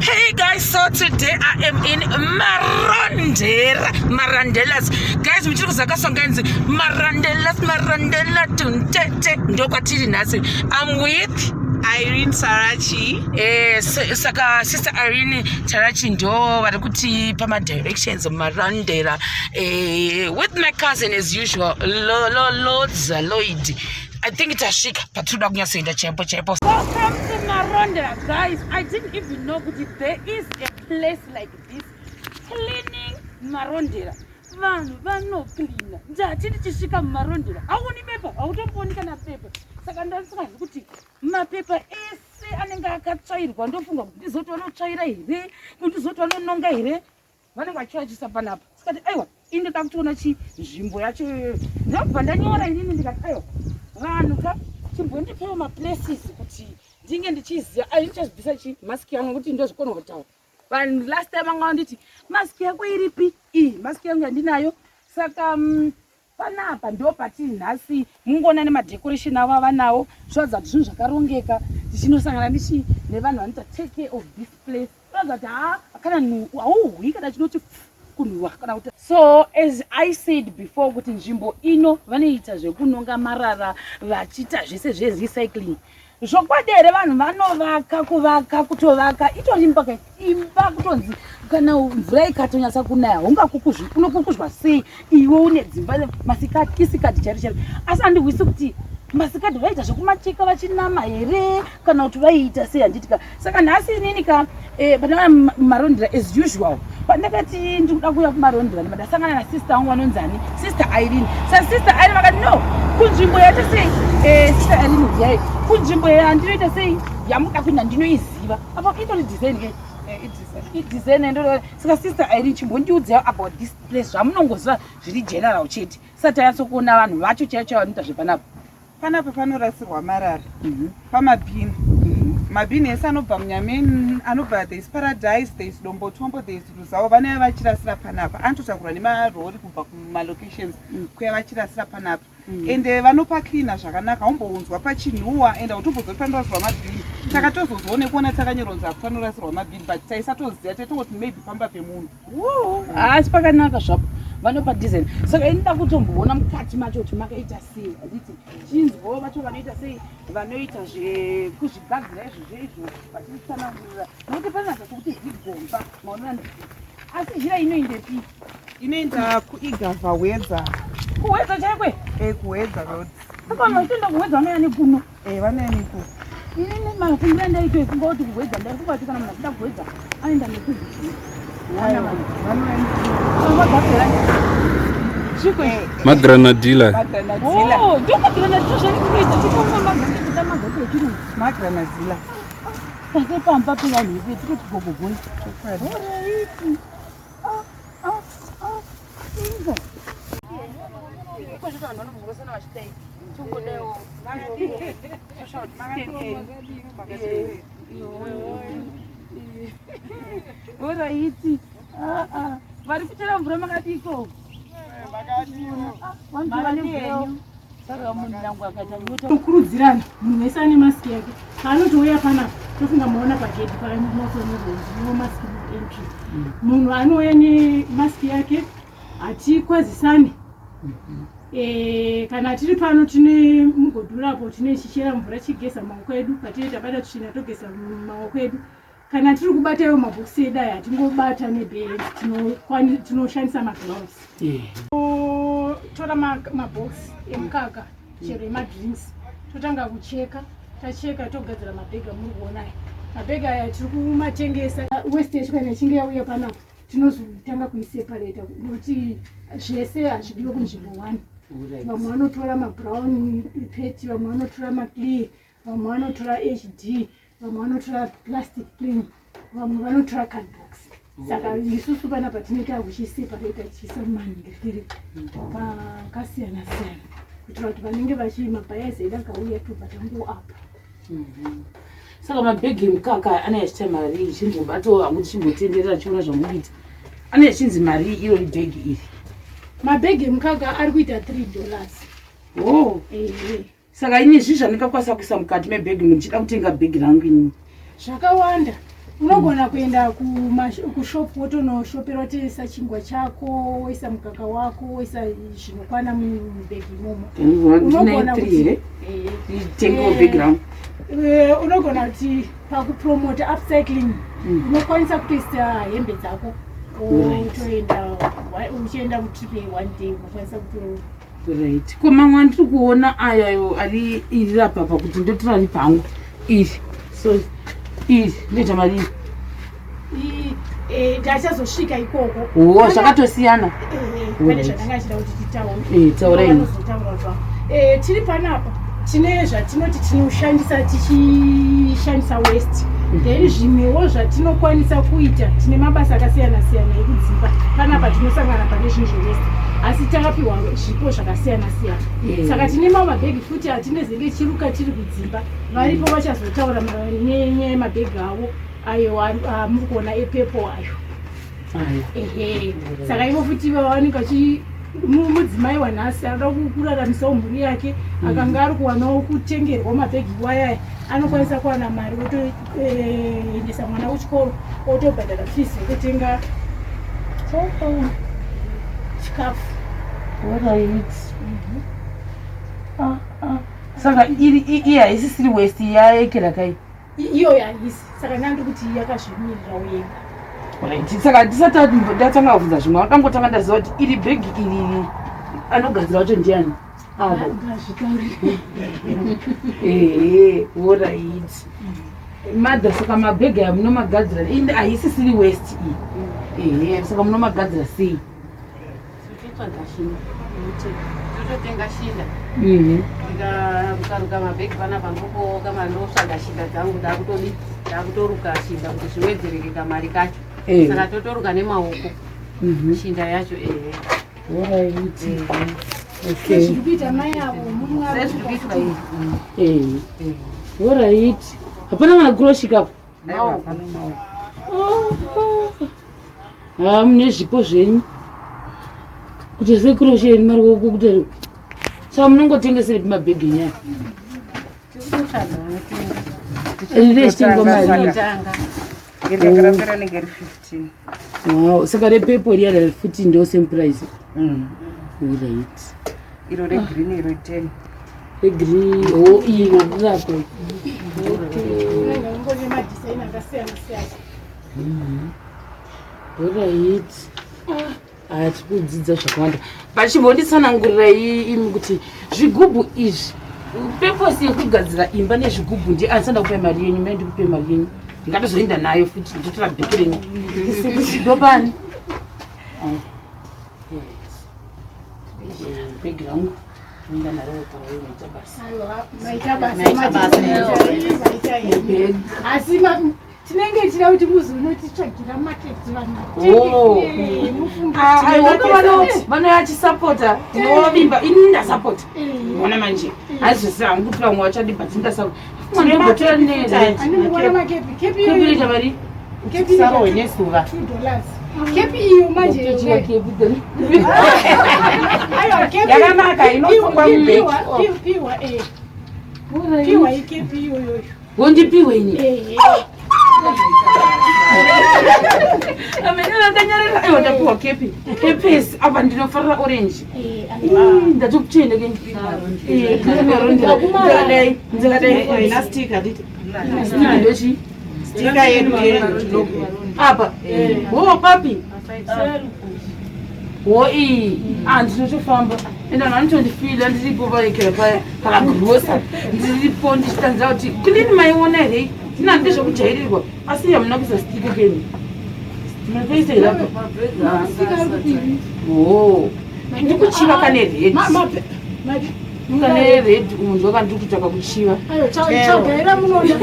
Hey guys, so today I am in Marondera, Marandelas. Guys, muchiri kuzakasonganzi Marandelas, Marondela tuntete ndokwatiri nhasi. I'm with Irene Sarachi. Eh, saka Sister Irene Sarachi ndo vari kutipa madirections muMarondera, eh, with my cousin as usual, Lords Lloyd. I think tasvika patinoda kunyatsoenda chaipo chaipo. Welcome to Marondera, guys. I didn't even know kuti there is a place like this. Cleaning Marondera. Vanhu vanocleana. Ndati ndichisvika muMarondera, hauoni pepa, hautombooni kana pepa. Saka ndasingazivi kuti mapepa ese anenge akatsvairwa, ndofunga kuti ndizoti vanotsvaira here, kuti ndizoti vanononga here, vanenge vachiachisa panapa. Sikati aiwa, indoda kutoona chinzvimbo yacho iyoyo. Ndobva ndanyora inini ndikati aiwa, vanhu ka, chimbondipewo maplaces kuti ndinge ndichiziva. Ai, ndichazvibvisa chi maski yangu nekuti ndozvikona kutaura. Vanhu last time vanga vanditi maski yako iripi? Iyi maski yangu yandinayo. Saka panapa ndo patiri nhasi. Mungoona nemadecoration avo avanawo, zvoratidza kuti zvinhu zvakarongeka. Tichinosangana nichi nevanhu vanoita take care of this place. Kuratidza kuti ha, kana hauhwi kana chinoti kunhuhwa kana kuti. So as I said before kuti nzvimbo ino vanoita zvekunonga marara, vachiita zvese zverecycling. Zvokwadi here, vanhu vanovaka, kuvaka, kutovaka itori imba ka, imba kutonzi kana mvura ikatonyatsa kunaya ungakukuzvi, unokukuzwa sei iwe une dzimba masikati isikati chairo chairo? Asi handihwisi kuti masikati vaiita zvekumacheka vachinama here kana kuti vaiita sei, handiti ka? Saka nhasi inini ka, pandava Marondera as usual, pandakati ndikuda kuuya kuMarondera, ndibva ndasangana nasister vangu vanonzi ani, Sister Irene. Sa Sister Irene vakati no, kunzvimbo yacho sei, Sister Irene, uyai kunzvimbo yandinoita sei, yamuda kuenda ndinoiziva. Apa itori design ke, idesign ndo. Saka Sister Irene, chimbondiudzai about this place, zvamunongoziva zviri general chete, sati tanyatsokuona vanhu vacho chaivo chaivo vanoita zvepanapa. Panapa panorasirwa marara, pamabhini. Mabhini ese anobva muNyameni, anobva, there is Paradise, there is Dombotombo, there is Ruzawo, vanouya vachirasira panapa. Anototakurwa nemarori kubva kumalocations kuya vachirasira panapa. Ende vanopacleana zvakanaka, haumbounzwa pachinhuwa ende hautombozoti panorasirwa mabhini. Takatozozivawo nekuona takanyorwa kunzi panorasirwa mabhini, but taisatoziva, taitongoti maybe pamba pemunhu. Asi pakanaka zvapo, vanopa design. Saka inoda kutomboona mukati macho kuti makaita sei, handiti? Chinzwawo vacho vanoita sei, vanoita zvekuzvigadzira izvozvo izvo, vachitsanangurira, nokuti panatsa sokuti zigomba maonera. Asi zhira inoendepi? Inoenda kuIgava, Wedza. KuWedza chaikwe? E, kuWedza Road. Saka vanhu vachitoenda kuWedza vanouya nekuno? E, vanouya nekuno. Inini mafungiro andaitoifunga kuti kuWedza, ndaifunga kuti kana munhu achida kuWedza anoenda nekuZichii. Vagadzira chiko? Magranadilla. Magranadilla. Oh, ndomagranadilla zvaikuita chikonga magranadilla, magoti echirungu. Magranadilla. Take pamba pevanhu vedu tikoti gogogoi. Alright. Ah, ah, ah. Inga. Kozvito vanhu vanomhorosana vachidai. Tongodawo. Social distancing. Alright. Ah, ah. Vari kuchera mvura makadiko? Vanhu vane mvura. Saka munhu nangu akaita nyota. Tokurudzirana, munhu wese ane masiki yake paanotouya panapa. Tofunga maona pagedhi panotonyorwa no mask entry. Munhu anouya nemasiki yake, hatikwazisani. Kana tiri pano tine mugodhurapo, tine chichera mvura, chigeza maoko edu. Patinee tabata tsvina, togeza maoko edu. Kana tiri kubata iwo mabhokisi edu aya, hatingobata nebere, tinoshandisa magloves. Tora mabhokisi emukaka, chero emadrinks, totanga kucheka. Tacheka, togadzira mabhegi amuri kuona aya. Mabhegi aya tiri kumatengesa. Waste yacho kana ichinge yauya panapa, tinozotanga kuiseparata nokuti zvese hazvidiwe kunzvimbo one. Vamwe vanotora mabrown PET, vamwe vanotora maclear, vamwe vanotora HD, vamwe vanotora plastic clean, vamwe vanotora cardbox. Saka isusu panapa tinoita kuchiseparata, tichiisa mumanhingirikiri pakasiyana siyana, kuitira kuti vanenge vachimabuyers edu akauya, tobva tangoapa. Saka mabhegi emukaka ane achiita mari? Chimbobatawo hangu, tichimbotenderera chiona zvamukuita. Ane achinzi mari irori bhegi iri? Mabhegi emukaka ari kuita $3. Oh. Ehe. Saka ini zvii zvandingakwanisa kuisa mukati mebhegi ndichida kutenga bhegi rangu inini? Zvakawanda. Unogona kuenda kushop wotonoshopera, wotoisa chingwa chako, woisa mukaka wako, woisa zvinokwana mubhegi imomo. Unogona kuti Tengewo bhegi rangu. Unogona kuti pakupromota upcycling unokwanisa kutoisa hembe dzako, wotoenda uchienda kutrip one day, unokwanisa kuto Right, ko mamwe andiri kuona ayayo ari iri rapapa kuti ndotora ri pangu iri, so iri ndoita marii? Ndachazosvika ikoko. O, zvakatosiyana. Pane zvandanga achida kuti titaure. Taurai. Vanozotaura zvavo. Tiri panapa tine zvatinoti tinoshandisa, tichishandisa waste, then zvimwewo zvatinokwanisa kuita. Tine mabasa akasiyana siyana ekudzimba panapa. Tinosangana pane zvinhu zvewaste, asi takapiwa zvipo zvakasiyana siyana. Saka tine mamwe mabhegi futi atinezenge chiruka tiri kudzimba. Varipo vachazotaura nenyaya yemabhegi avo ayo amuri kuona epurple ayo. Aya. Ehe, saka ivo futi vanenge vachi mudzimai wanhasi anoda kuraramisawo mhuri yake, akanga ari kuwanawo kutengerwa mabhegi iwayaya, anokwanisa kuwana mari otoendesa mwana kuchikoro, otobhadhara fees, ototenga chikafu. Alright. Ah, ah. Saka iri iyi haisisiri waste yaekera kai? Iyo haisi, saka ndandiri kuti yakazvimirirawo yega. Right. Saka ndisati ndatanga kubvunza zvimwe, ndangotanga ndaziva kuti iri bhegi iri anogadzira wacho ndiani avo? Ngazvitaurire. Ehe, alright. Mother, saka mabhegi aya munomagadzira, indi haisisiri waste iyi? Ehe, saka munomagadzira sei? Tototsvaga shinda, tototenga shinda. Ndikarukaruka mabhegi panapa, ndopoka ndotsvaga shinda dzangu, ndakutodi ndakutoruka shinda kuti zviwedzereke kamari kacho. Saka totoruka nemaoko shinda yacho, ehe. Alright. Okay. Zviri kuita mai avo mumwe ari Sezviri kuitwa izvi. Alright. Hapana kana crochet kapo? Maoko. Ha, mune zvipo zvenyu kuti secrochet mari kukuti, saka munongotengeserepi mabhegi enyaya? Tikutotsvaga vanotenga. Rine mari? Totanga. Iri rakarapera rinenge ri 15. Wow, saka repurple riya futi ndo same price? Alright. Iro regreen iro 10. Regreen o, iro rirapo. Unenge ungori nemadesign akasiyana siyana. Alright. Ah, tiri kudzidza zvakawanda. Vachimbonditsanangurirai imi kuti zvigubhu izvi, purpose yekugadzira imba nezvigubhu ndi andisanda kupe mari yenyu, mai ndikupe mari yenyu, ndingatozoenda nayo futi, ndotora bheki renyu ndopani bhegi rangu, ndoenda naro pamwe. Maita basa. Aiwa, maita basa. Maita basa. Maita henyu. Bhegi. Asi tinenge tichida kuti muzonotitsvagira market, vanhu Oh. vatenge, mufunge. Vanouya achisapota, ndinovimba ini, ndasapota. Ona manje hazvisi hangu kuti vamwe vachadi, but ndasapota. Ndombotora nere. Andimboona makepi, kepi iyoyo. Kepi inoita mari? Kepi Sarohwe nezuva. $2 kepi iyo manje. Tochiva kepi then. Aiwa, kepi Yakanaka, inosungwa mubhegi. Piwa, piwa, piwa ikepi iyoyoyo. Wondipiwe ini? Eh. Amene vakanyarara. Aiwa, ndapiwa kepi kepesi apa, ndinofarira orange. Ndatokuchenda ndakadai, ndakadai. Ina sticker diti. Sticker ndochi? Sticker yedu yelogo. Apa wo papi wo iyi? Ah, ndinotofamba ende vanhu vanotondifila ndiripo paekera paya pakagrosa, ndiripo ndichitanzira kuti clean. Maiona here? Ina ndezvekujairirwa, asi hamuna kuisa sticker keni, munotoisa here apa? O, ndikuchiva kane red, kane red umu, ndokandiri kutsvaka kuchiva. Tsvagaira munoda,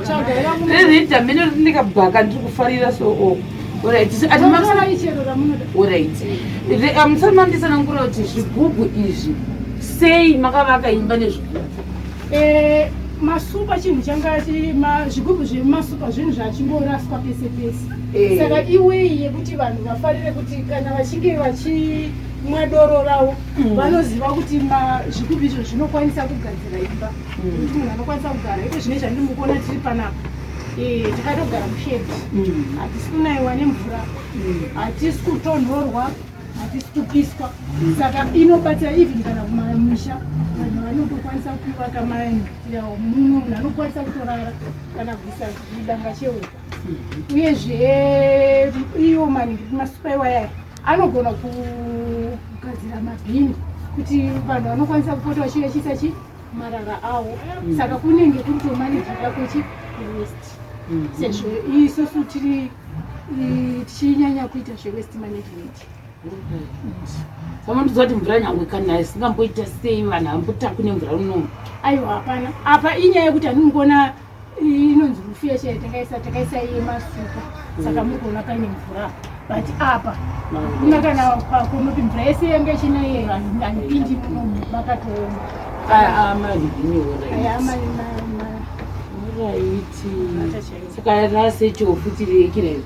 tsvagaira munoda. Rered hamene ndikabhaka, ndiri kufarira so. O, alright. Torai chero ramunoda. Alright, musati manditsanangura kuti zvigubhu izvi sei makavaka imba nezvigubhu? Masupa chinhu changa zvigubhu zvemasupa zvinhu zvachingoraswa pese pese. Saka iwei yekuti vanhu vafarire kuti kana vachinge vachimwa doro ravo, vanoziva kuti zvigubhu izvo zvinokwanisa kugadzira imba, kuti munhu anokwanisa kugara iko. Zvine zvandiri mukuona tiri panapa. Eh, takatogara mushedi mm. hatisi kunaiwa nemvura mm. hatisi kutonhorwa hatisi kupiswa mm. saka inobatsira even kana kumamisha vanhu vanotokwanisa kuivaka mayawo mumwe munhu anokwanisa kutorara kana kuisa chidanga chehuku mm-hmm. uyezve iyo maningi masupa iwayaya anogona kugadzira mabhini kuti vanhu vanokwanisa kupota vachiita chi marara awo mm. saka kunenge kuri kutomanejika kwechi waste mm. sezvo isusu tiri tichinyanya kuita zvewaste management vamandiziva kuti mvura nyangwe kana isingamboita sei vanhu hambotakwi nemvura unomu aiwa hapana apa inyaya yekuti handinikuona inonzi rufu yacho yatakaisa takaisa yemasuka saka muri kuona paine mvura but apa kuna kana kunoti mvura yese yanga ichinaye haipindi muno makatooma saka rasecho futi rekirei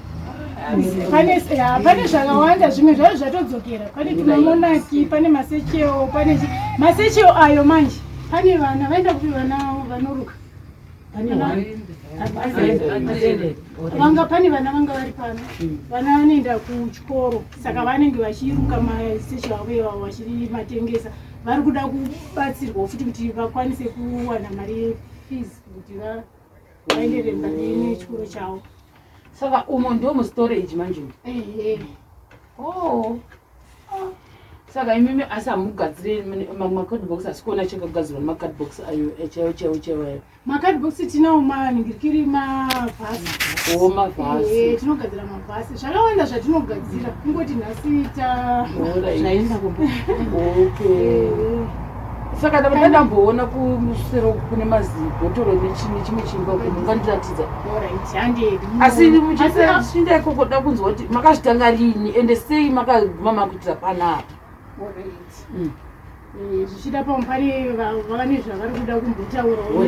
pane zvakawanda zvimwe zvacho zvatodzokera pane tumamonaki pane masecheo pane masecheo ayo manje pane vana vaenda kupi vana vanoruka vanga pane vana vanga vari pano hmm. vana vanoenda kuchikoro saka vanenge vachiruka masecho avo ivavo vachimatengesa vari kuda kubatsirwa futi kuti vakwanise kuwana mari yefees kuti vaenderere mberi nechikoro chavo saka umo ndio mustorage manje oh. Saka imimi asi hamugadzire macardbox asi kuona chakagadzirwa nemacardbox ayo eh, chaiwo chaiwo chaiwo ayo macardbox tinawo maningirikiri mavhasi o oh, mavhasi eh, tinogadzira mavhasi zvakawanda zvatinogadzira kungoti nhasi ta zvaenda kumba okay eh. Saka ndanga ndamboona kumusero kune mazibhotoro nechimwe chimba mungandiratidza asi muchienda ikoko da kunzwa kuti makazvitanga rini ende sei makaguma makuitira panapa mm. eh, zvichida pamwe pane vane zvavari kuda kumbotaurawo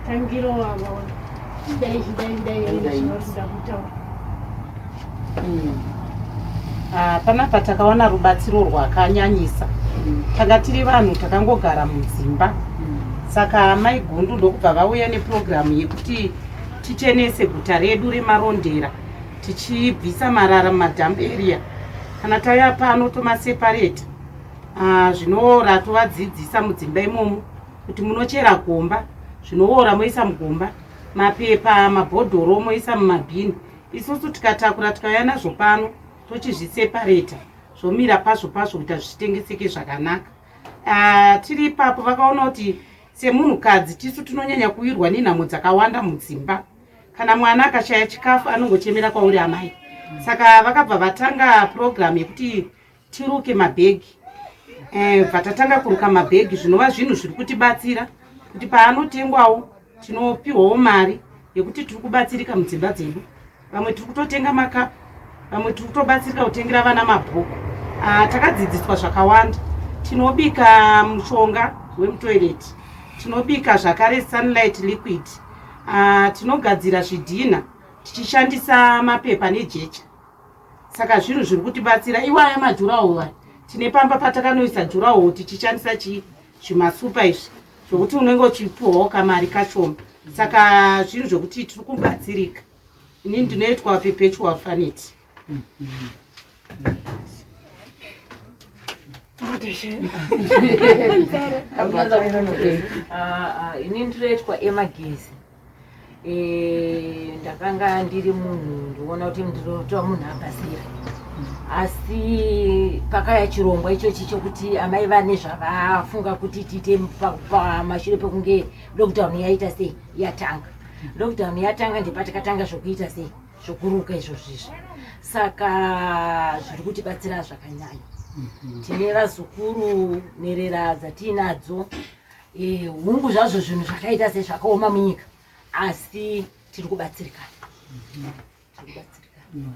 tangiro ava dai dai dai zvavari kuda kutaura mm. Ah, panapa takawana rubatsiro rwakanyanyisa mm. tanga tiri vanhu takangogara mudzimba mm. saka mai gundu ndokubva vauya nepurogiramu yekuti tichenese guta redu remarondera tichibvisa marara mumadhamp area kana tauya pano tomasepareta ah, zvinoora tovadzidzisa mudzimba imomo kuti munochera gomba zvinoora moisa mugomba mapepa mabhodhoro moisa mumabhini isusu tikatakura tikauya nazvo pano tochizvisepareta zvomira pazvo pazvo kuita zvichitengeseke zvakanaka ah, tiri ipapo vakaona kuti semunhukadzi tisu tinonyanya kuwirwa nenhamo dzakawanda mudzimba kana mwana akashaya chikafu anongochemera kwauri amai saka vakabva vatanga purogiramu yekuti tiruke mabhegi eh, bva tatanga kuruka mabhegi zvinova zvinhu zviri kutibatsira kuti paanotengwawo tinopiwawo mari yekuti tiri kubatsirika mudzimba dzedu vamwe tiri kutotenga makapu vamwe tiri kutobatsirika kutengera vana mabhuku ah, takadzidziswa zvakawanda tinobika mushonga wemutoireti tinobika zvakare sunlight liquid ah, tinogadzira zvidhina tichishandisa mapepa nejecha saka zvinhu zviri kutibatsira iwaya majuraho aya tine pamba patakanoisa juraho tichishandisa chii zvimasupa izvi zvokuti unenge uchipiwawo kamari kashoma saka zvinhu zvokuti tiri kubatsirika ini ndinoitwa perpetual fanity ah, ah, ini ndinoitwa emagezi Eh, ndakanga ndiri munhu ndikuona kuti ndinotova munhu abasira asi pakaya chirongwa ichochi chokuti amai vane zvavafunga kuti tiite pamashure pekunge lockdown yaita sei yatanga lockdown yatanga ndepatakatanga zvokuita sei zvokuruka izvozvizvi saka zviri kutibatsira zvakanyanya tine vazukuru nherera dzatiinadzo Eh, hungu zvazvo zvinhu zvakaita sezvakaoma munyika asi tiri kubatsirikana tiri kubatsirikana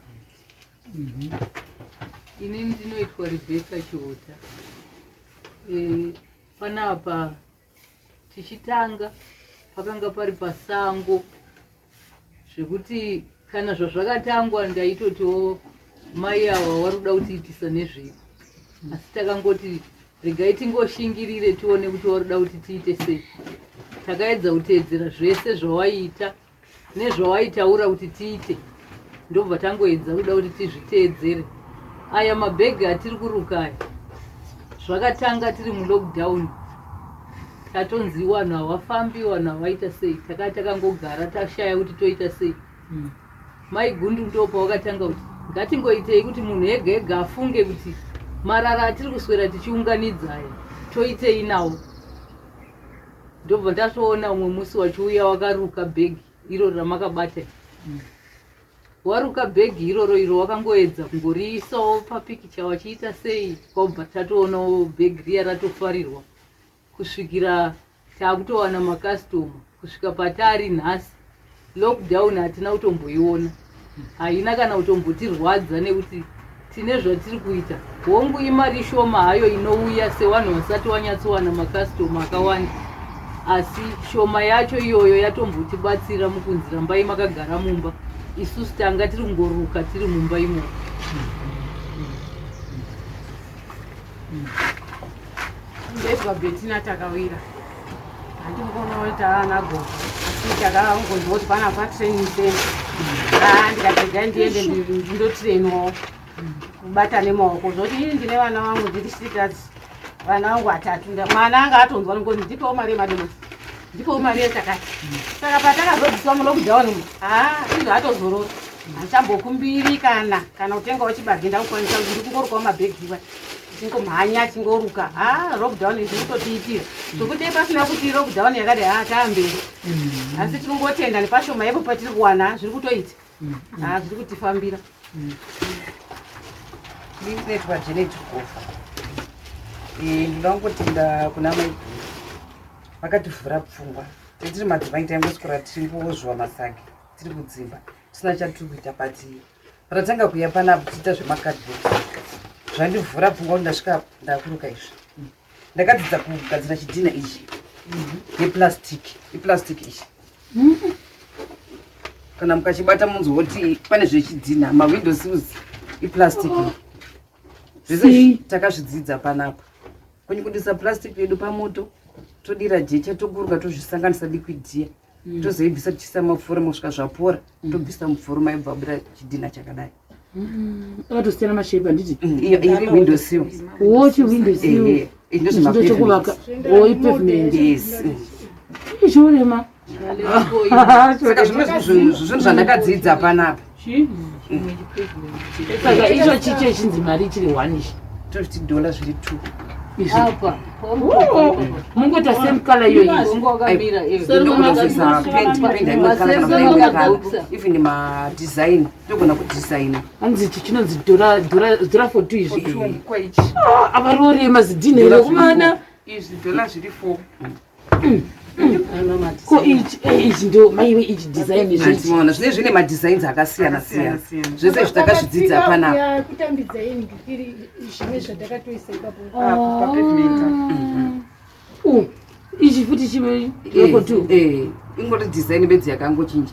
ini ndinoitwa rebecca chihota eh, panapa tichitanga pakanga pari pasango zvekuti kana zvazvakatangwa ndaitotiwo mai ava vari kuda kutiitisa nezvei asi takangoti Regai tingoshingirire tione kuti waruda kuti tiite sei. Takaedza kuteedzera zvese zvawaiita nezvawaitaura kuti tiite, ndobva tangoedza kuda kuti tizviteedzere. Aya mabhegi atiri kuruka aya zvakatanga tiri mulockdown, tatonzi vanhu havafambi, vanhu havaita sei, takaa takangogara tashaya kuti toita sei. Mai Gundu ndo pawakatanga kuti ngatingoitei kuti munhu ega ega afunge kuti marara atiri kuswera tichiunganidza aya toitei nawo. Ndobva ndatoona umwe musi wachiuya wakaruka bhegi iro ramakabata. Waruka bhegi iroro iro wakangoedza kungoriisawo papikicha wachiita sei, kwabva tatoonawo bhegi riya ratofarirwa kusvikira takutowana makastoma kusvika patari nhasi. Lockdown hatina kutomboiona, haina kana kutombotirwadza nekuti tine zvatiri kuita. Hongu imari shoma hayo inouya sevanhu vasati wanyatsowana makastoma akawanda, asi shoma yacho iyoyo yatombotibatsira mukunzi rambai makagara mumba. Isusu tanga tiri kungoruka tiri mumba imomo. Ndezwa Betina Takawira. Handimbonoita ana gogo. Asi takangonzwa kuti pana pa training center. Ah, ndikati regai ndiende ndindotrainwawo kubata nemaoko. Zvoti ini ndine vana vangu ndiri shirikadzi. Vana vangu vatatu. Mwana anga atonzwa ngonzi ndipewo mari yemadomasi. Ndipewo mari yechakati. Saka patakazodziswa mulockdown umu, ah, izvo atozorora. Handichambokumbiri kana kutengawo chibage ndakukwanisa kuti ndikungorukawo mabhegi iwa. Chingomhanya chingoruka. Ah, lockdown izvi kutotiitira. Zvekuti dai pasina kuti lockdown yakadai, ah, taamberi. Asi tinongotenda nepashoma ipo patiri kuwana zviri kutoita. Ah, zviri kutifambira. Ndinoitwa Janet Gofa. Ndinoda kungotenda kuna mai vakativhura pfungwa. Tiri madzimai taingoswera tichingozvuva masagi tiri kudzimba tisina chatiri kuita, but patatanga kuuya panapa tichiita zvemakadbox zvandivhura pfungwa kuti ndasvika ndakuruka izvi. Ndakadzidza kugadzira chidhina ichi neplastic, iplastic ichi. Kana mukachibata munzwa kuti pane zvechidhina, mawindow sills iplastic. Zvese takazvidzidza panapa. Kunyukudisa plastic yedu pamoto, todira jecha, tokuruka, tozvisanganisa liquid iya. Tozoibvisa tichiisa mapfura, kusvika zvapora, tobvisa mupfura maibva abuda chidhina chakadai. Akatosiyana mashape handiti? Iyo iri window sill. Wochi window sill. Ndozvemapavement. Oh, ipavement. Yes. Ichiorema. Saka zvimwe zvinhu zvandakadzidza panapa. Saka icho chicho chinzi mari chiri 1 ichi. $50 zviri 2. Apa mungoita same color iyoyi. Ndogona kuisa paint, paint haimwe color kana imwe color. Even ma design togona kudesigna. Hanzi ichi chinonzi dora dora dora for 2 izvi. Avarorema zidhina iro kumana. Izvi dhola zviri 4. Ko ichi ichi ndo maiwe ichi design izvi. Maona zvine zvine madesigns akasiyana siyana. Zvese izvi takazvidzidza panapa. Kutambidza indikiri zvimwe zvatakatoisa ipapo. Pa pavement. Ichi futi chimwe loko 2. Ingori design bedzi yakangochinja.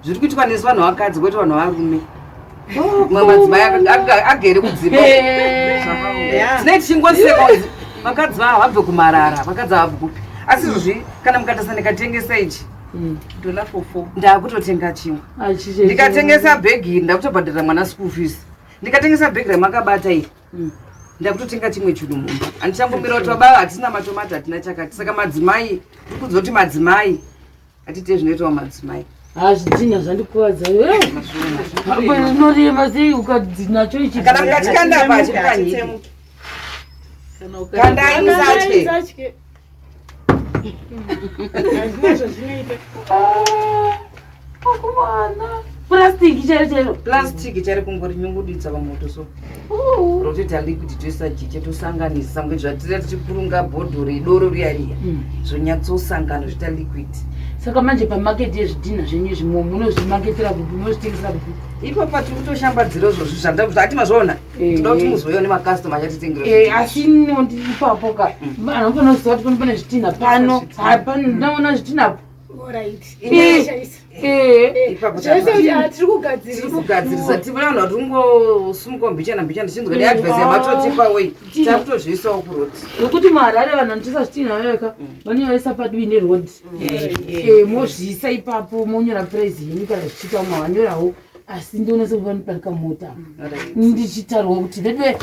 Zviri kuitwa nesu vanhu vakadzi kwete vanhu varume. Madzimai agere kudzimba. Tinenge tichingoseka kuti vakadzi vava vabve kumarara, vakadzi vabve kupi. Asi izvozvi kana mukatarisa ndikatengesa ichi Dollar for 4. ndakutotenga chimwe. Ndikatengesa bhegi iri ndakutobhadharira mwana school fees. Ndikatengesa bhegi ramakabata iri ndakutotenga chimwe chinhu mumba. Handichangomira kuti baba hatina matomati hatina chakati. Saka madzimai tiri kuti madzimai hatite zvinoitwa madzimai. Zvidhina zvandikuvadza. Inorema sei ukadzinacho ichi. Kana mukachikanda apa hachipwanyiki. Kandai musatye. Hazvina zvazvinoita. Akumana. Plastic chairo chairo. Plastic chairo kungori nyunguditsa pamoto so. Rotoita liquid toisa jecha tosanganisa kunge zvatira tichikurunga bhodhoro idoro riya riya. Zvonyatsosangana zvoita liquid. Saka manje pamaketi yezvidhina zvenyu izvi munozvimaketera kupi, munozvitengesera kupi? Ipo patiri kutoshambadzira izvozvi zvati mazviona. Toda kuti muzouya nemakastoma achatitengera. Asi ndiri ipapo ka. Vanhu vanofanira kuziva kuti pane zvidhina pano. Pano ndaona zvidhina. Alright. Zvese tiri kugadzirisa. Tiri kugadzirisa tiri vanhu vari kungosumuka mbichana mbichana tichinzwa neadvice yamatotipa wei takutozviisawo kuroad. Nokuti muHarare vanhu vanotoisa zvitinha vaveka vanonyoresa padivi neroad. Eh, mozviisa ipapo monyora praise yenyu kana zvichiita umwe vanyorawo asi ndiona sekuti vanoparika mota. Ndichitarwa kuti veduwe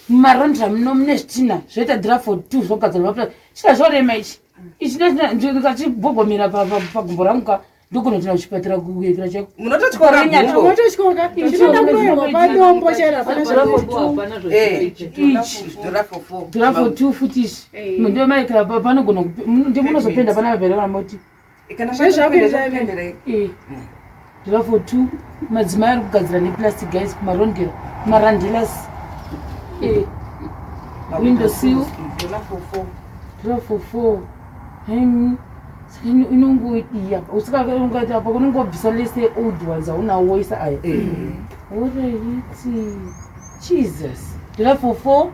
mumarondra muno mune zvitinha zvoita draft 2 zvogadzirwa. China zvorema ichi. Ichi ndikachibhogomera pagumbo rangu ka ndogona kuenda kuchipatara kuekera chako munototyoka gumbo unototyoka zvinoda kuroerwa padombo chero hapana Hapana zvochinoita. Dhora for two futi izvi ndo maekera panogona ndimunozopenda pana vavere vamoti Dhora for two madzimai ari kugadzira neplastic guys kumarondera kumarandelas window sill dhora for four inongoiya usikaungati apa unongobvisa lese old ones aunawo woisa aya. Alright, Jesus, dhora for four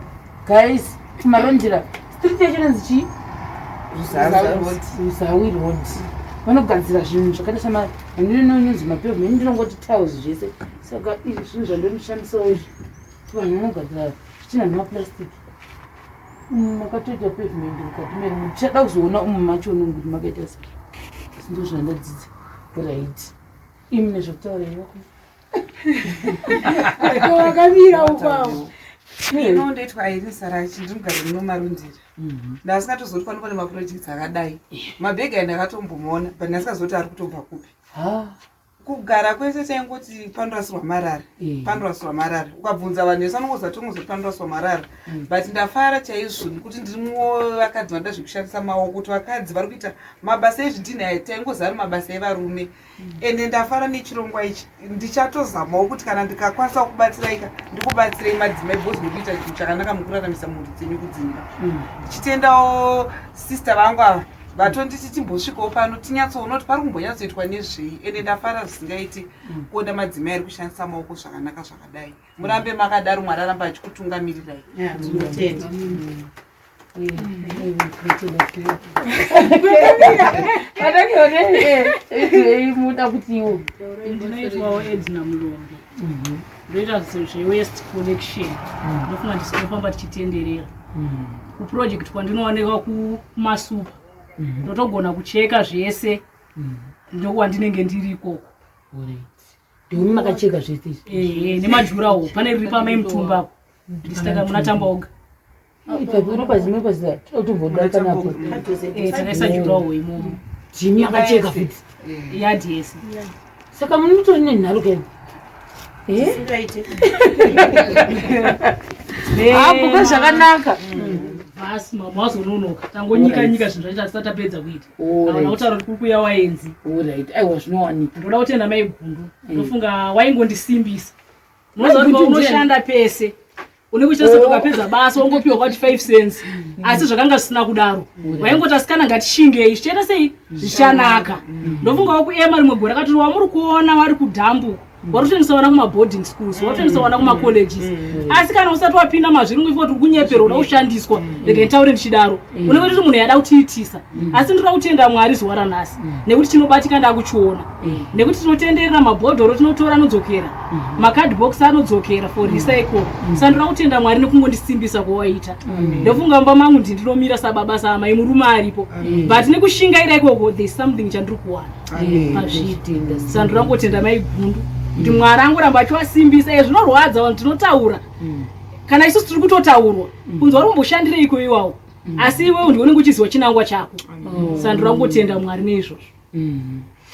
guys, kumarondera. Street yacho inonzi chii? Ruzawi Road. Vanogadzira zvinhu zvakaita sama inonzi mapavement, ndinongoti tiles zvese. Saka izvi zvinhu zvandonoshandisawo izvi, vanhu vanogadzira zvitina nemaplastic. Makatoita pavement mukati meri, muchada kuzoona umu macho unonguti makaita sei. Asi ndo zvandadzidza. Right, imi nezvekutaura iwako. Wakamira ukwawo. Ino ndoitwa Irene Sarachi, ndiri mugari muno Marundira. Ndasingatozoti kwani kune maprojects akadai. Mabhegi aya ndakatombomuona but ndasingazivi kuti ari kutobva kupi. Kugara kwese taingoti panorasirwa marara, panorasirwa marara. Ukabvunza vanhu vese vanongoziva tongozoti panorasirwa marara. But ndafara chaizvo nekuti ndirimo vakadzi vanoda zvekushandisa maoko, kuti vakadzi vari kuita mabasa ezvidhinha aya taingoziva ari mabasa evarume. Ende ndafara nechirongwa ichi, ndichatozamawo kuti kana ndikakwanisa kubatsiraika ndikubatsirei madzimai, because mukuita chinhu chakanaka mukuraramisa mhuri dzenyu kudzimba. Ndichitendawo sister vangu ava vatonditi timbosvikawo pano tinyatsoona kuti pari kumbonyatsoitwa nezvei. Ende ndafara zvisingaiti kuona madzimai ari kushandisa maoko zvakanaka zvakadai. Murambe makadaro, Mwari aramba achikutungamirirai. Tinotenda. Muda kuti iwo Ndinoitwawo Edna Mulombe, ndoita zvewaste collection. Ndofunga ndisinofamba tichitenderera kuproject kwandinoonekwa kumasupa, ndotogona kucheka zvese ndokwandinenge ndiri ikoko. Ndimi makacheka zvese izvi? Ehe, nemajurawo pane riri pamai mutumba apo ndisitaka muna Tambaoga. Ipapo unopazimwe totomboda panapo. Takaisa jurawo imomo. Jimi akacheka futi? Yadhi yese. Saka munotori nenharo kaini? Singaite. Abuka zvakanaka. Basi mazononoka, tangonyika nyika zvinhu zvacho tisati tapedza kuita. Havana kutaura kuti kuri kuuya waenzi. Alright, aiwa, zvinowanika. Ndoda kutenda Mai Gundu. Ndofunga waingondisimbisa. Unoziva kuti Mai Gundu ndiani? unoshanda pese unenge uchita sekuti ukapedza basa wongopiwa kwati 5 cents, asi zvakanga zvisina kudaro. Waingoti asikana ngatishingei, zvichaita sei, zvichanaka. Ndofungawo kuema rimwe gore akati wamuri kuona vari kudhambuko vari kutoendesa vana kumaboarding schools, vari kutoendesa vana kumacolleges, asi kana usati wapinda mazviri unge kuti uri kunyeperwa, uda kushandiswa. Rega nditaure ndichidaro, unenge kuti munhu yada kutiitisa. Asi ndinoda kutenda Mwari zuva ranhasi nekuti chinobatika ndakuchiona, nekuti tinotenderera mabhodhoro tinotora anodzokera, macardbox anodzokera for recycle. Saka ndoda kutenda Mwari nekungondisimbisa kwawaita. Ndofunga mumba mangu ndindinomira sababa saamai, murume aripo, but nekushingaira ikoko there is something chandiri kuwana pazviri. Saka ndoda kungotenda Mai Gundu kuti Mwari angoramba achiwasimbisa. Zvinorwadza, vanhu tinotaura, kana isusu tiri kutotaurwa kunzi vari kumboshandireiko iwawo, asi iwewe ndiwe unenge uchiziva chinangwa chako. Saka ndoda kungotenda Mwari neizvozvo.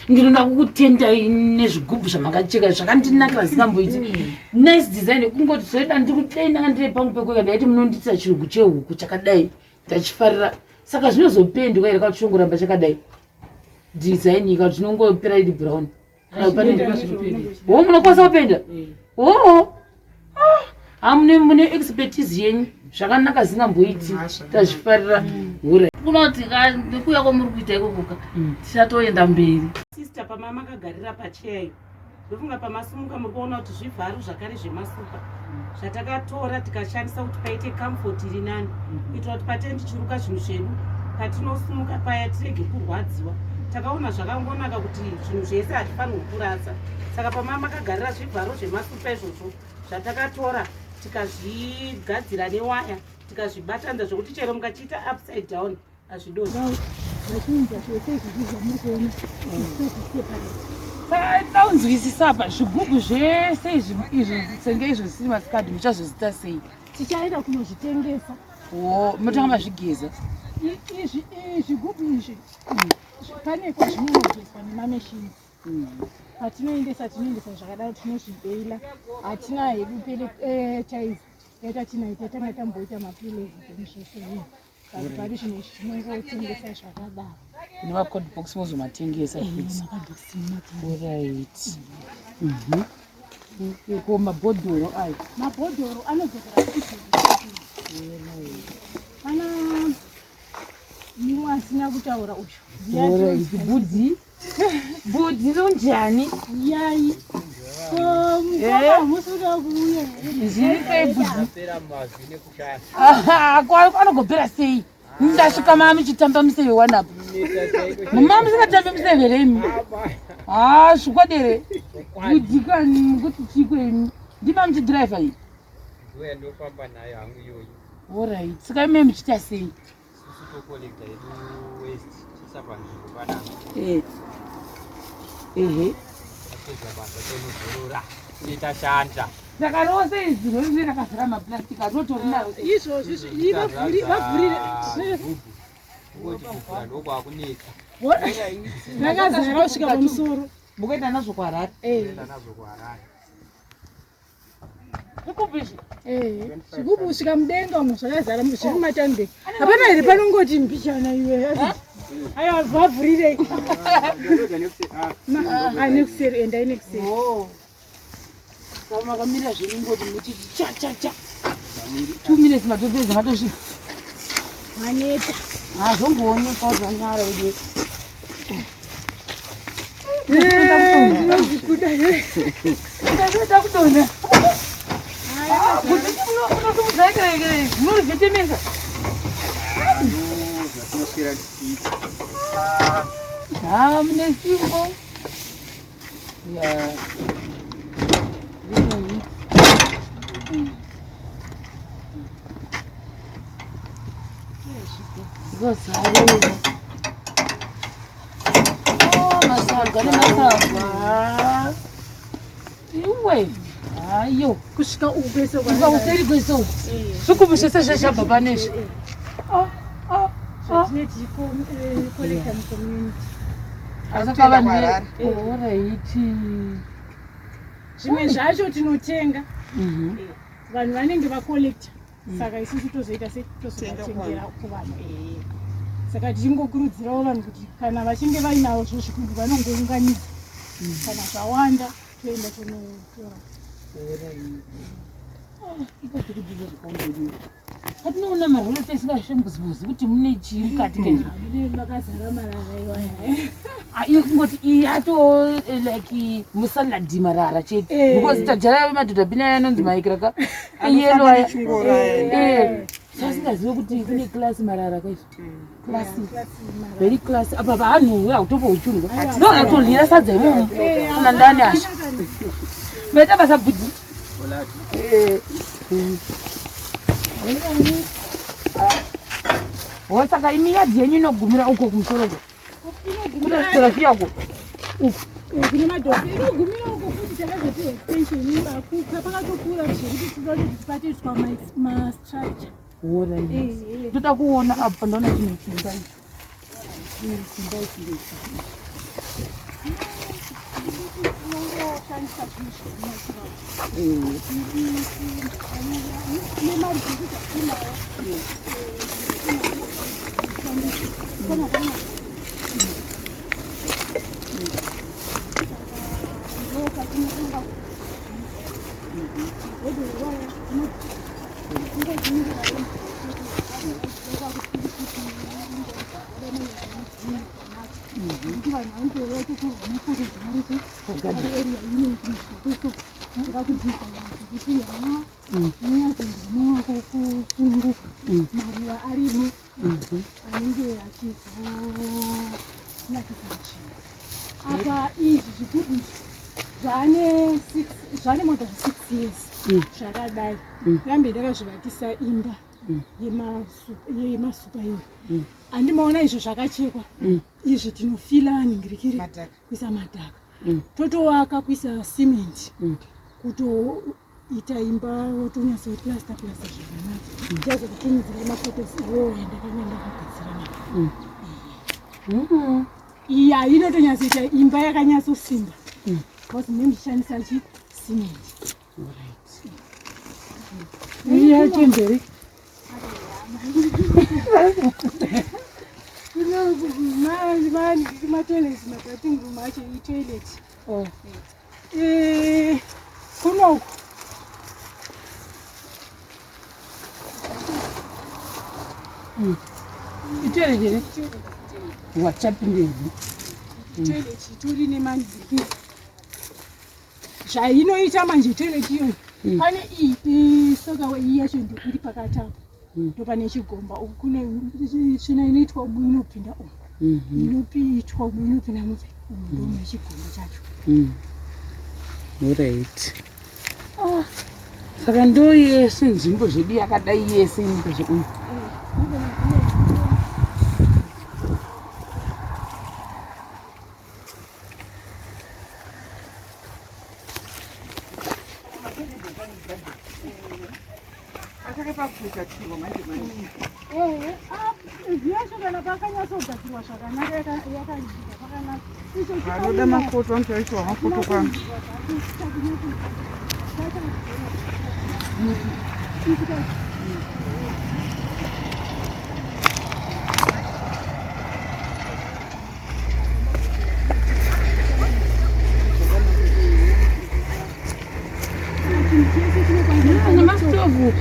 Ndinoda kukutendai nezvigubhu zvamakacheka, zvakandinakira zvisingamboiti. Nice design. Kungoti zoida ndikudei, ndanga ndiri pangu pekueka, ndaiti munondiitira chirugu chehuku chakadai, ndachifarira. Saka zvinozopendwa here kana tichingoramba chakadai design iyi, kana tinongopera iri brown? Kana ho munokwanisa kupenda? Oo, ha, mune expertise yenyu, zvakanaka zingamboiti, tazvifarira hure. Kunoti nekuuya kwamuri kuita ikokoka tichatoenda mberi. Sister, pama makagarira pacheyayo, ndofunga pamasumuka muri kuona kuti zvivharo zvakare zvemasupa zvatakatora tikashandisa kuti paite comfort iri nani, kuitira kuti patee tichiruka zvinhu zvedu, patinosumuka paya tirege kurwadziwa. Takaona zvakangonaka kuti zvinhu zvese hazvifanirwi kurasa. Saka pama makagarira zvivharo zvemasupa izvozvo zvatakatora tikazvigadzira newaya tikazvibatanidza zvekuti chero mukachiita upside down hazvidonhi. Vachiunza zvese izvozvi zvamuri kuona separate. Saka taunzwisisa apa zvigubhu zvese izvi izvi senge izvo zvisiri masikadhi muchazozita sei? Tichaenda kunozvitengesa. Wo motanga mazvigeza. Izvi zvigubhu izvi pane kwazvinogezwa nemamachines. Patinoendesa tinoendesa zvakadaro tinozvibeila. Hatina hedu pele chaizi yaita tinayo tatanga tamboita mapillows zvese. But pari zvino izvi tinongotengesa zvakadaro. Nemacode box mozomatengesa futi. Alright. Ko mabhodhoro ayo? Mabhodhoro anodzokera futi. Pana mumwe asina kutaura uyu. Alright. Budzi. Budzi ronjani? Yayi. Ko mukoma hamusi kuda kuuya here? Zviri sei budzi? Anogopera sei? Ndasvika mama muchitamba museve wanapo. Mama musingatambi museve here imi? Haa zvikwadere. Budzi kani mukuti chiko imi? Ndima muchidhiraivha iyi? Ndofamba nayo hangu iyoyi. Alright. Saka imi muchiita sei? Isusu tokolekta yedu waste tiisa panzvimbo panapa. Ehe. Tapedza basa tonozorora. Tinenge tashanda. Saka rose izvi rori rakazara maplastic atotori naro. Izvozvi vavhurire. Kungoti kuvhura ndokwakunetsa. Rakazara kusvika pamusoro. Mukuenda nazvo kuHarare? Kuenda nazvo kuHarare. Zvigubhu kusvika mudenga umo zvakazara zviri mumatande. Hapana here panongoti mbichana iwe. Aiwa vavhurirei. Nekuseri endai nekuseri. Makamira zvenyu ngoti muchiti cha cha cha. 2 minutes matopedza matosvika. Maneta. Hazvomboonekwa zvanyara uye. Ndinozvikuda. Ndinoda kudonha. Kuti unosimudza munozvitetemesa. Zvatinoswera tichiita. Haa mune simbo. Yeah. Zozarura. Oh, masaga nemasaga. Iwe. Hayo. Kusvika uku kwese Kusvika kuseri kwese uku. Zvigubhu zvese zvazvabva pane izvi. Zvatinenge tichikolekta mucommunity. Saka vanhu alright. Zvimwe zvacho tinotenga. Vanhu vanenge vakolekta. Saka isusu tozoita se tozovatengera kuvanhu. Saka tichingokurudzirawo vanhu kuti kana vachinge vainawo zvo zvigubhu vanongounganidza. Kana zvawanda toenda tonotora. Patinoona maroro tisingasvembuzibuzi kuti mune chii mukati kezvo. Makazara marara iwaya. Iyo kungoti iyi yato like musaladi marara chete. Because tajara madhodha bina anonzi maikira ka. Yellow aya. Sasingazive kuti kune class marara kaizvo. Classy. Very classy. Apa vanhu hautombo uchurwa. Ndozvatodlira sadza imomo. Kana ndani asha. Maita basa bhudhi. Ho saka imi yadhi yenyu inogumira uko kumusoro uko. Kunosvika uko. Uku kune madhosi inogumira uko futi takazoti extension imbakuka pakatokura zvekuti tinoda kuti patoitwa mastructure. Alright. Toda kuona apa ndaona chinhu chimba icho. Chimba ichi ndechi. Tinongoshandisa zvinhu zvekunatural. Nemari dzedu dzatinawo. Ndopatinofunga maruva arimo anenge achizo Tinakisa nzvimbo. Apa izvi zvigubhu izvi zvane zvane more than 6 years zvakadai. Ndambe ndakazvivakisa imba yemasupa iyo. Andimaona izvo zvakachekwa. Izvi tinofila ningirikiri kuisa madhaka. Totovaka kuisa cement. Kutoita imba wotonyatso plaster plaster zvakanaka. Ndichazokutumidzira mafotos iwowo yandakanga ndakagadzira nayo. Iya inotonyatsoita imba yakanyatsosimba. Because ndinenge ndichishandisa chi cement. Iya chembere. Matoilet, mabathing room acho itoilet. Oh. Eh, kunoku Itoilet here? Wachapindei? Toilet itori nemanziki. Zvainoita manje toilet iyoyi. Pane iyi soka iyi yacho iri pakati apo. Ndopane chigomba uku kune tsvina inoitwa umu inopinda umu. Inoitwa umu inopinda mupi umu ndomune chigomba chacho. Alright. Ah, saka ndo yese nzvimbo zvedu yakadai yese nyika zveuyu. Vanoda mafoto vanotoiswa mafoto pano. Nemastovhu.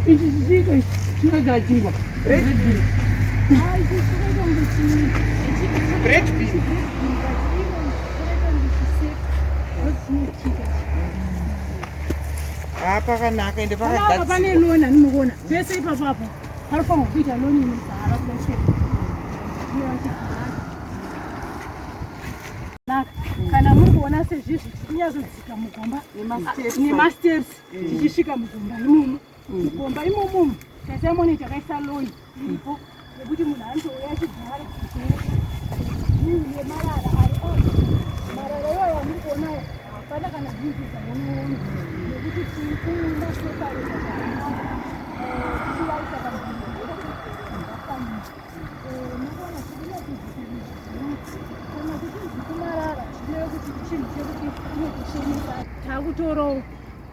Ichi chiiko ichi? Chinogara chingwa. Bread bin. Ah, pakanaka ende Panapa pane pakagadzirwa. loni animokuona pese ipapo apo panofanirwa kuita loni inozara kuda chete. Naka, kana muri kuona sezvizvi tichinyatsodzika mugomba nemasteps tichisvika mugomba imomo. Mugomba imomo umu taisa mone takaisa loni iripo yekuti munhu anotouya achigara yemarara ari on marara iwayo amuri kuona aya hapana kana bhinzi dzamunoona nekuti tiri kumasepareta zvakanaka tichivaisa panzvimbo yakafanira. Munoona kana kuchinzi kumarara zvinoreva kuti chinhu chekuti unotoshenesa. Takutorawo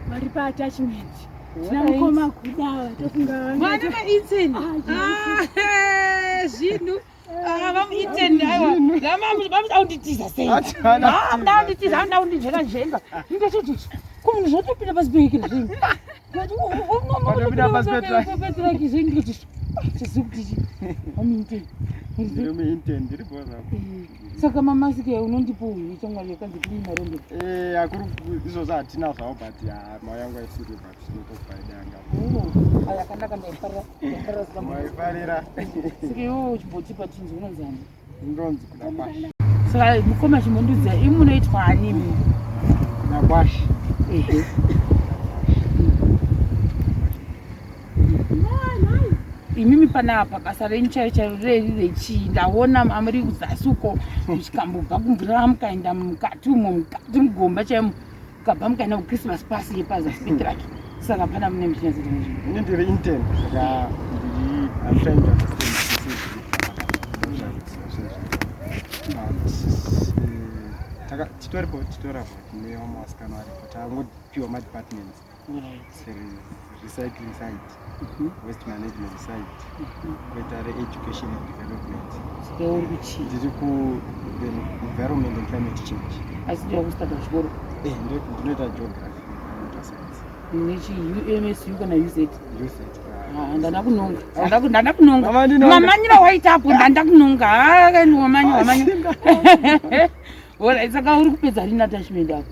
vari paattachment tina mukoma kuda tofunga Mwana maIten. Ah, zvinhu. Ah, vamuIten aiwa. Vamuda kunditiza sei? Ah, muda kunditiza, muda kundinzvenga nzvenga. Ndingatoti ko munhu zvotopinda pasi pehekera zvenyu. Watopinda pasi petruck. Petraki zvenyu ndikati chiziva kuti chi. VamuIten. Ndiri muintern, ndiri bho zvako. Saka mamasiki ayo unondipa uyu chamwari yakanzi kudii marombe. Eh, akuri izvozvo hatina zvavo but ah, mauya yangu aisiri but tinotokupai danga. Oh, aya akanaka ndaifarira. Ndaifarira saka. Maifarira. Saka iwewe uchimbotipa tinzi unonzani? Ndonzi kuda kwashe. Saka mukoma chimbondudza imi munoitwa ani imi? Kuda kwashe. Ehe. Imimi panapa basa renyu chairo chairo reri rechii? Ndaona mamuri kuzasi uko muchikambobva kumvura mukaenda mukati umo mukati mugomba chaimo mukabva mukaenda kuchristmas pasi yepazasi petraki. Saka pana mune muchinyatsoita nezvei? Ini ndiri intern saka ndiri I'm trying to understand but eh, taka titoripo titoripo tine vamwe vasikana varipo tangopiwa madepartments. There is recycling side, waste management side, koita re-education and development. Saka uri kuchii? Ndiri ku the environment and climate change. Asi ndiri kustata kuchikoro Eh, ndinoita geography, ndinoita science. nechi UMSU kana UZ. UZ. Ah, ndanda kunonga. Ndanda kunonga. Mama ndinonga. Mamanyira waita apo ndanda kunonga. Ah, wamanya wamanya. Alright, saka uri kupedza rini attachment yako?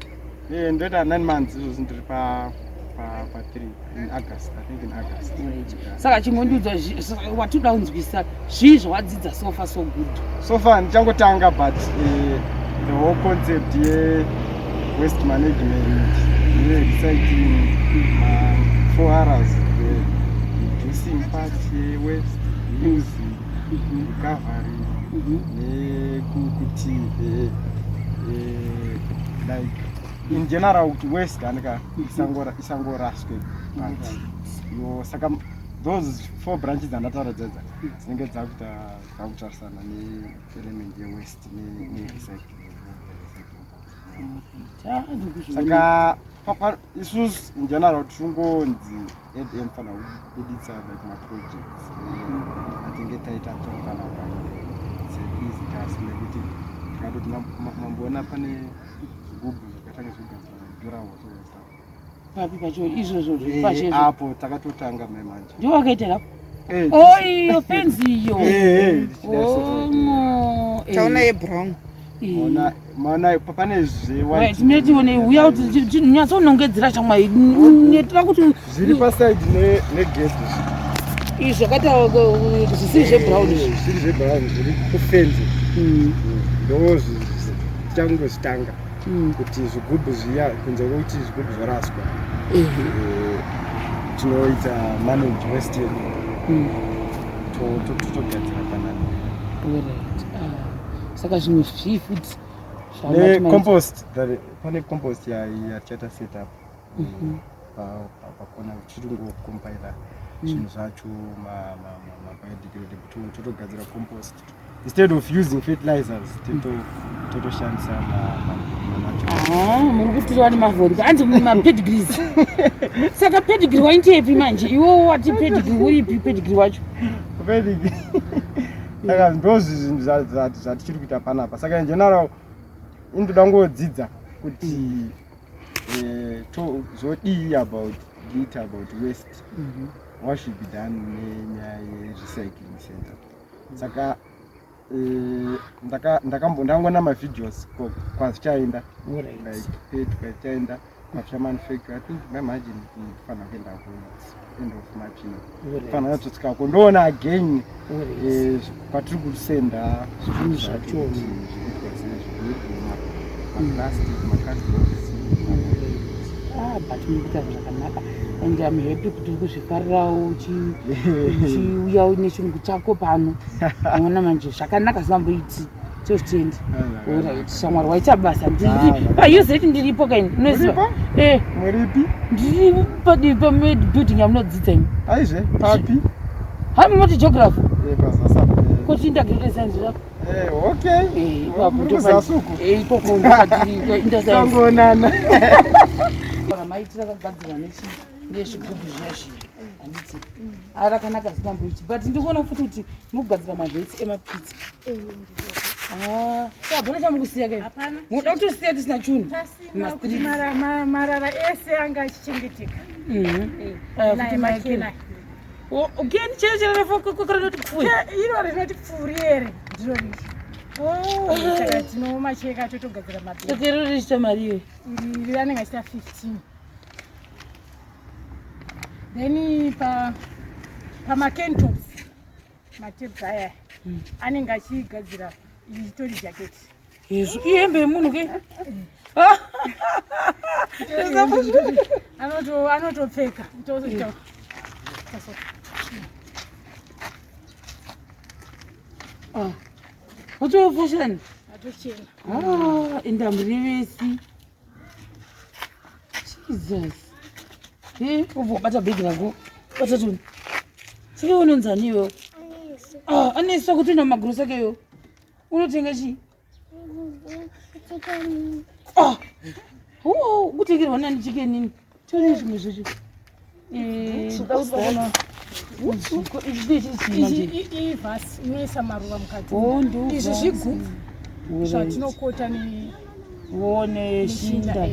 Eh, ndoita 9 months izvozvi ndiri pa pa pa 3 in August, I think in August. Right. Saka chingondiudza watoda kunzwisa zvii zvawadzidza so far so good. So far ndichangotanga but the whole concept ye waste management, ye recycling, ma 4 Rs, the reducing part ye waste, reusing, recovery, nekuti like in general kuti waste anika isangoraswe but yo saka those four branches dzandataura dzedza dzinenge dzakuita dzakutarisana neelement yewaste nerecycling. Saka isusu in general tiringonzi at fanira kubuditsa like maprojects atinge taita tofana kuita easy task nekuti tikatoti mamboona pane zvigubhu zvakatanga zvigadzirwa durawall. Papi pacho izvozvo zvipashe? Apo takatotanga mai manje. Ndiwo wakaita rapo? Oh, iyo fenzi iyo. Oh. Taona yebrown. Maona pane zve Tinetione uya kuti nyatsonongedzera chamwai netira kuti zviri paside negedhi. Izvi zvakaita zvisiri zvebrown izvi. Zviri zvebrown zviri kufenzi ndo tichangozvitanga kuti zvigubhu zviya kunze kwekuti zvigubhu zvoraswa, tinoita manage waste yedu totogadzira panapa. Alright. Ah, saka zvimwe zvii futi? Necompost, pane compost yatichaita set up pakona tichiri kungocompila zvinhu zvacho mabiodegradable totogadzira compost instead of using fertilizers, totoshandisa manatural. Ah, muri kutirwa nemavhori anzi mapedigrees. Saka pedigree waitepi manje? Iwo wati pedigree, uripi pedigree wacho? Pedigree. Saka ndo zvinhu zvatichiri kuita panapa. Saka in general indoda ngodzidza kuti zvodii about it, about waste, what should be done nenyaya yerecycling center. Saka ndangona mavideos kwazvichaenda, like pet kwazvichaenda, kwazvichamanufacture. I think maimagine kufanira kuenda ku end of March ino, fanira kutsotsikako ndoona again patiri kusenda zvinhu zvacho kuti zvikuitwa sei, zvigubhu, maplastic, macardbox. Ah, but muri kuita zvakanaka and I'm happy kuti uri kuzvifarirawo uchiuya nechirungu chako pano. Unoona manje zvakanaka zvinamboiti tozvitendi. Alright, shamwari, waita basa. Ndiri ndiripo kaini, unoziva. Eh. Muripi? Ndiri padivi pabuilding yamunodzidza imi. Aizve, papi? Hai, munoti geography. Pazasi. Kuti integrated science zvako. Okay. Ipapo. Muri kuzasi uku? Ikoko ndokatiri interscience. Tangoonana. Ramaiti rakagadzirwa nezvigubhu zviya zviya, handiti? Rakanaka zvinamboiti, but ndikuona futi kuti mukugadzira mavhesi emapizza. Hapana chamukusiya kai? Munoda kutosiya tisina chunhu. Pasina kuti marara ese anga achichengeteka. Futi makena keni chero chero pfuuri. Iro rinoti pfuuri ere ndiro riri, saka tinomacheka totogadzira mabhegi. Saka iro richiita mari iyoyo? Iri anenge achiita 15. Then pa pamakentops matebs aya anenge achigadzira itori jacket. Izvo ihembe yemunhu ke? Anotopfeka. Watofashani. Atochena. Enda murivesi. Jesus, e ubva wabata bhegi rako, bata toni. Saka unonzani iwewo? Aneswa kutoenda mumagrosa keyo, unotenga chii? Kutengerwa nani chicken ini? Tione zvimwe zvacho. Ivhasi inoisa maruva mukati. Oh, ndo Izvi vhasi. zvigubhu zvatinokota Wone shinda.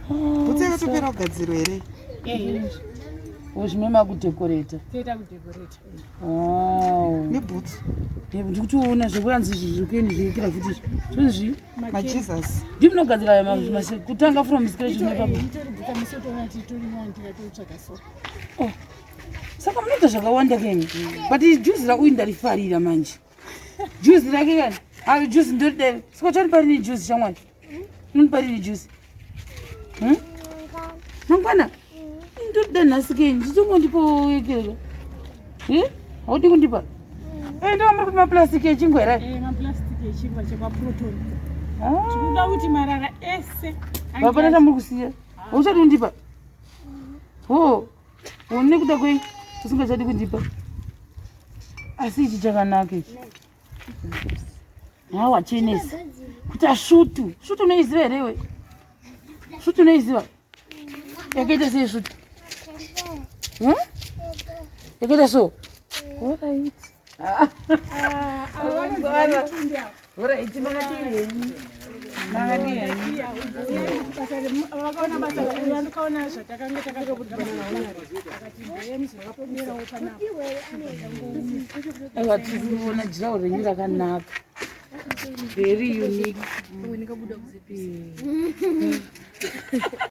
Bhutsu yakatopera kugadzirwa here? Zvime makudekoreta. Toita kudekoreta. Wow. Nebhutsu. Ndikutoona zvekuranzi izvi zviri kuendi zviitira futi izvi. Zvinhu zvi? MaJesus. Ndimi munogadzira aya kutanga from scratch nepapo. Itori bhuta misotoona titori nyandira totsvaga so. Oh. Saka munoita zvakawanda keni. But juzi rauyu ndarifarira manje. Juzi rake kani? Ah, juzi ndorida. Saka uchandipa rini juzi shamwari? Unondipa rini juzi? Mangwana? Ndoda nhasi keni. Chitongondipawo yekereka. Eh? Haudi kundipa? Eh, ndo muri kuti maplastic echingwa here? Eh, maplastic echingwa chekwaProton. Ah. Tinoda kuti marara ese. Hapana chamuri kusiya. Hauchadi kundipa? Ho. Une kuda kwei usingachadi kundipa? Asi ichi chakanaka ichi. Hawa chenesi. Kuita shutu. Shutu unoiziva here iwe? Shutu unoiziva? Yakaita sei shutu? Yakaita so? Alright. Alright, makadii henyu? Vakaona basa vakaona zvatakanga takakati panapa. Aiwa, tiri kuona jirawo renyu rakanaka. Very unique.